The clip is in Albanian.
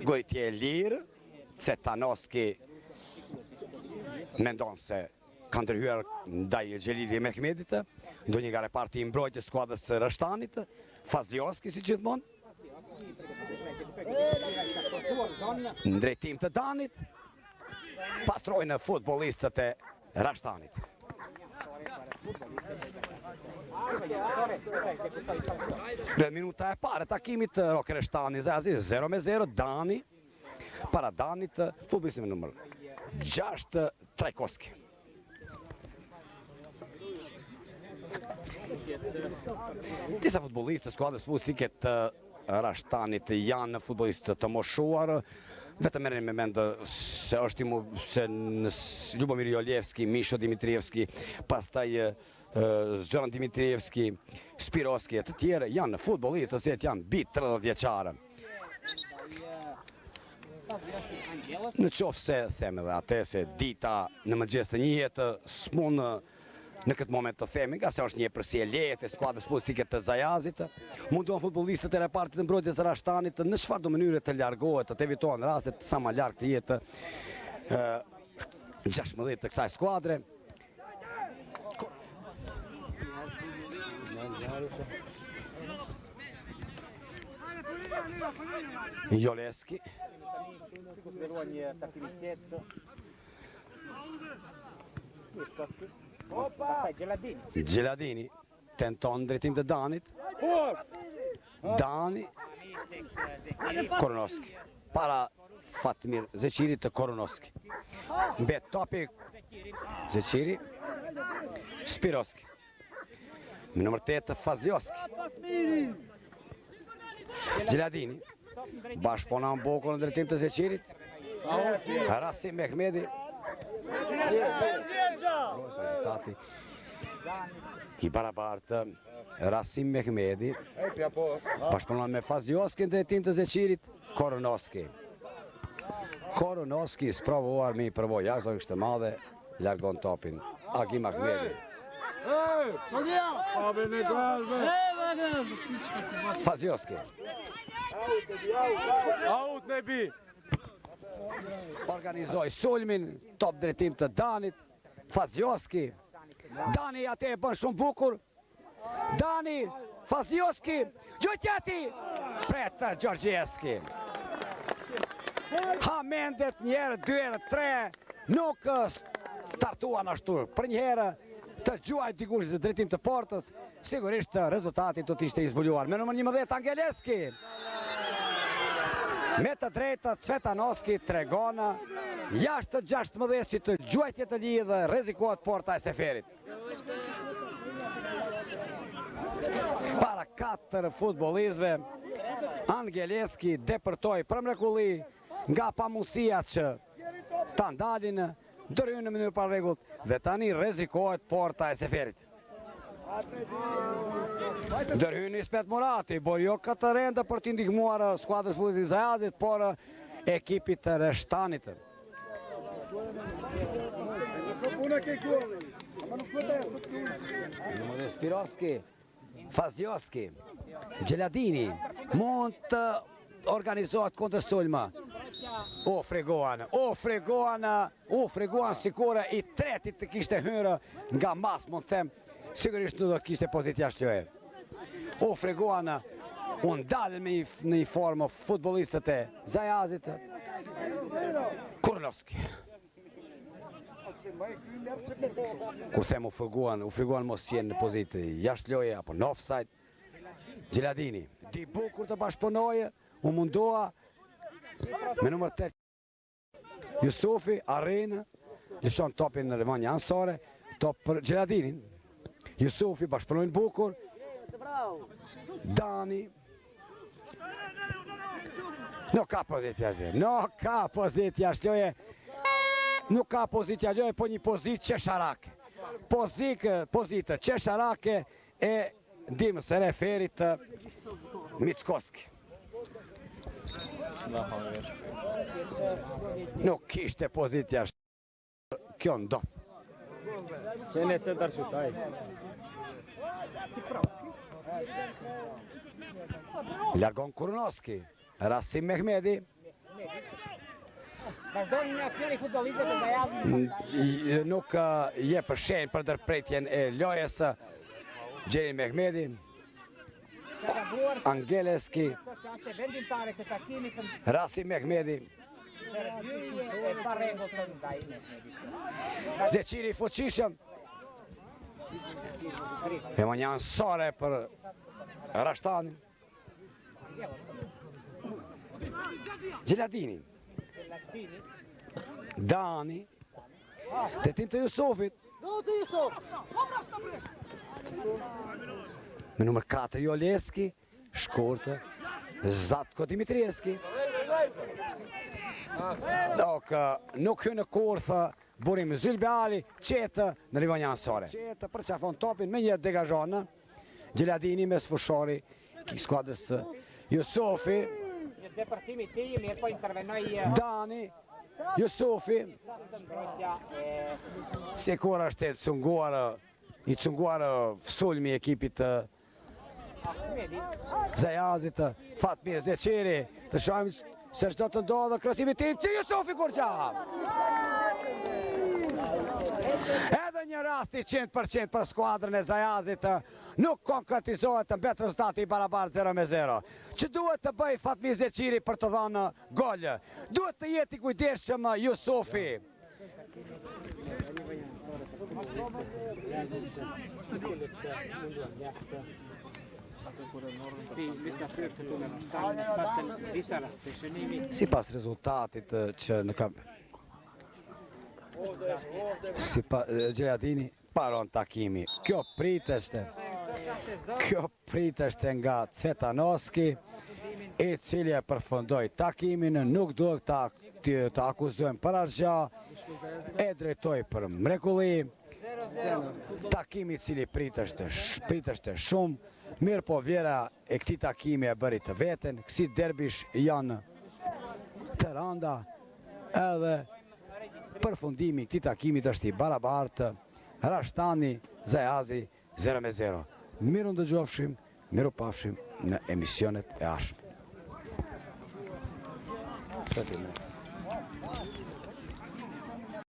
Goditje e lirë, Cvetanoski mendon se ka ndërhyrë ndaj Xhelili Mehmedit, ndonjë nga reparti i mbrojtjes skuadrës së Rashtanit, Fazlioski si gjithmonë. Në drejtim të Danit, pastrojnë futbollistët e Rashtanit. Në minuta e parë e takimit Roker Reshtani Zajazi 0 me 0 Dani para Danit futbollisti me numër 6 Trajkoski. Disa futbollistë të skuadrës futbollistike të Rashtanit janë futbollistë të moshuar, vetëm merreni me mend se është i se në Ljubomir Jolevski, Misho Dimitrievski, pastaj Zoran Dimitrievski, Spiroski e të tjerë janë futbollistë të cilët janë mbi 30 vjeçarë. Në qoftë se them edhe atë se dita në mëngjes të njihet, s'mund në këtë moment të themi, ngase është një epërsi e lehtë e skuadrës futbollistike të Zajazit, mundohen futbollistët e repartit të mbrojtjes të Rashtanit në çfarëdo mënyre të largohet, të evitohen rastet sa më larg të jetë 16 të kësaj skuadre. Joleski. Gjeladini tenton drejtim të Danit. Dani Koronoski para Fatmir Zeqirit të Koronoski. Mbet topi Zeqiri Spiroski. Me numër 8 të Fazlioski. Gjeladini bashkëpunon bukur në drejtim të Zeqirit. Rasim Mehmedi. Rezultati i barabartë Rasim Mehmedi. Bashkëpunon me Fazlioski në drejtim të Zeqirit. Koronoski. Koronoski sprovuar me një përvojë jashtëzakonisht të madhe largon topin. Agim Ahmedi. Fazlioski. Out me bi. Organizoi sulmin, top drejtim të Danit. Fazlioski. Dani atë e bën shumë bukur. Dani, Fazlioski, gjuajti, pret Gjorgjieski. Ha mendet njëherë, dy herë, tre, nuk startuan ashtu. Për njëherë të gjuaj dikush në drejtim të portës, sigurisht rezultati do të ishte i zbuluar. Me numër 11 Angeleski. Me të drejtë Cvetanoski tregon jashtë 16 që të gjuajtje të lirë rrezikohet porta e Seferit. Para katër futbollistëve, Angeleski depërtoi për mrekulli nga pamundësia që ta ndalin, ndërhyn në mënyrë parregullt dhe tani rrezikohet porta e Seferit. Ndërhyn Ismet Murati, por jo këtë rend për t'i ndihmuar skuadrës futbollistike Zajazit, por ekipit të Reshtanit. Numër dhe Spiroski, Fazlioski, Gjeladini, mund të organizohet kundërsulm. U friguan, u friguan, u friguan sikur i treti të kishte hyrë nga mas, mund të them, sigurisht nuk do të kishte pozitë jashtë loje. U friguan, u ndalën me një, në një formë futbollistët e Zajazit. Kurnovski. Kur them u friguan, u friguan mos jenë në pozitë jashtë loje apo në offside. Gjeladini, di bukur të bashkëpunojë, u mundua me numër 8 Jusufi, arrin, lëshon topin në lëvonjë anësore, top për Gjeladinin. Jusufi bashkëpunojnë bukur. Dani. Nuk ka pozitë jashtë. Nuk ka pozitë jashtë loje. Nuk ka pozitë jashtë loje, po një pozitë qesharake. Pozitë, pozitë qesharake e ndihmës së referit Mickoski. Nuk kishte pozitë jashtë. Kjo ndodh. Në centar shutaj. Largon Kurunoski, Rasim Mehmedi. Vazhdon një aksion i futbollistëve të Zajazit. Nuk jep shenjë për ndërprerjen e lojës Xhelin Mehmedi. Angeleski. Rasim Mehmedi. Zeqiri i fuqishëm. Rivonia anësore për Rashtanin. Xheladini. Dani. Drejtim të Jusufit. Me numër 4 Joleski, shkurtë, Zatko Dimitrieski. Dok, nuk hyn në kurth Burim Zylbeali, qetë në rivonia anësore. Qetë përqafon topin me një degazhon. Xheladini mesfushori i skuadrës Jusufi. Një depërtim i tij, mirëpo intervenoi Dani Jusufi. Sikur është e cunguar i cunguar sulmi i ekipit të Zajazit Fatmir Zeqiri, të shohim se ç'do të ndodhë krosimi i tij, që Jusufi kurgja! Edhe një rast i 100% për skuadrën e Zajazit, nuk konkretizohet të mbet rezultati i barabartë 0-0. Që duhet të bëjë Fatmir Zeqiri për të dhënë gol? Duhet të jetë i kujdesshëm Jusufi. Sipas rezultatit që në kam... Sipas Xheladini, paron takimi. Kjo priteshte. Kjo priteshte nga Cetanoski, i cili e përfundoi takimin, nuk duhet ta të akuzojmë për asgjë, e drejtoi për mrekulli. Takimi i cili priteshte, priteshte shumë, mirëpo vjera e këtij takimi e bëri të veten, kësi derbish janë të randa, edhe përfundimi i këtij takimit është i barabartë, Rashtani, Zajazi, 0 me 0. Miru ndëgjofshim, miru pafshim në emisionet e ardhshme.